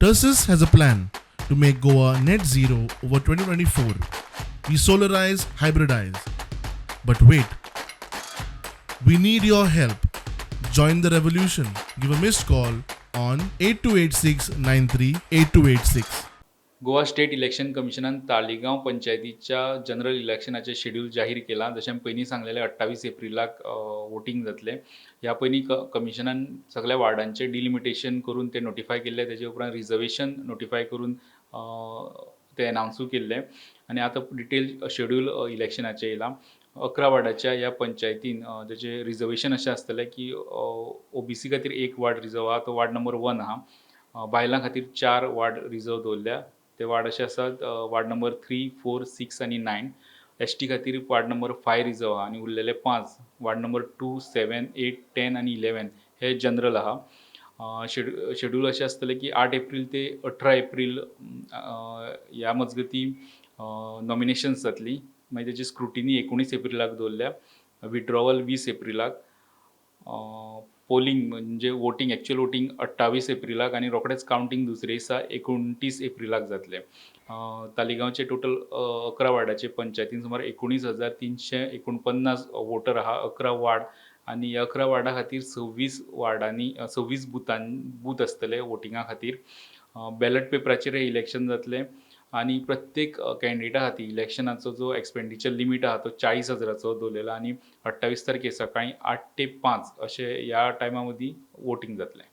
Tersus has a plan to make Goa net zero over 2024. We solarize, hybridize. But wait, we need your help. Join the revolution. Give a missed call on 8286 938286. Goa state election कमिशनान Taleigao पंचायतीच्या general इलेक्शनाचें schedule जाहीर केलां. जशें आमी पयलीं सांगलेलें, 28 एप्रिलाक voting जातलें. ह्या पयलीं कमिशनान सगल्या वार्डांचें डिलिमिटेशन करून ते नोटिफाय केल्लें. तेजे उपरांत रिजर्वेशन नोटिफाय करून ते एनावन्सूय केल्लें आनी आतां डिटेल शेड्यूल इलेक्शनाचें येयलां. 11 वार्डाच्या ह्या पंचायतीन तेजें रिजर्वेशन अशें आसतलें की ओबीसी खातीर एक वार्ड रिजर्व आहा, तो वार्ड नंबर 1 आहा. बायलां खातीर चार वार्ड रिजर्व दवरल्या. ते वार्ड अशे आसात, वार्ड नंबर 3, 4, 6 आनी 9. एसटी खातीर वार्ड नंबर 5 रिजर्व आहा आनी उरलेले पांच वार्ड नंबर 2, 7, 8, 10 आनी 11 हे जनरल आहा. शेड्यूल अशें आसतलें की 8 एप्रील ते 18 एप्रील ह्या मजगतीं नॉमिनेशन्स जातलीं. मागीर तेजी स्क्रुटिनी 19 एप्रिलाक दवरल्या, विड्रॉवल 20 एप्रिलाक, पोलिंग म्हणजे वोटींग, एक्चुअल वोटींग 28 एप्रिलाक आनी रोखडेंच कावंटींग दुसरे दिसा 29 एप्रिलाक जातलें. तालिगांवचे टोटल 11 वार्डाचे पंचायतीन सुमार 19,349 वोटर आहा. 11 वार्ड आनी ह्या 11 वार्डा खातीर 26 वार्डांनी 26 बुथां बूथ आसतले वोटिंगा खातीर. बॅलट पेपराचेर हें इलेक्शन जातलें आनी प्रत्येक कॅन्डिडेटा खातीर इलेक्शनाचो जो एक्सपेंडिचर लिमीट आहा तो 40 हजाराचो दवरलेलो आनी 28 तारखेर सकाळीं 8 ते 5 अशें ह्या टायमा मदीं वोटींग जातलें.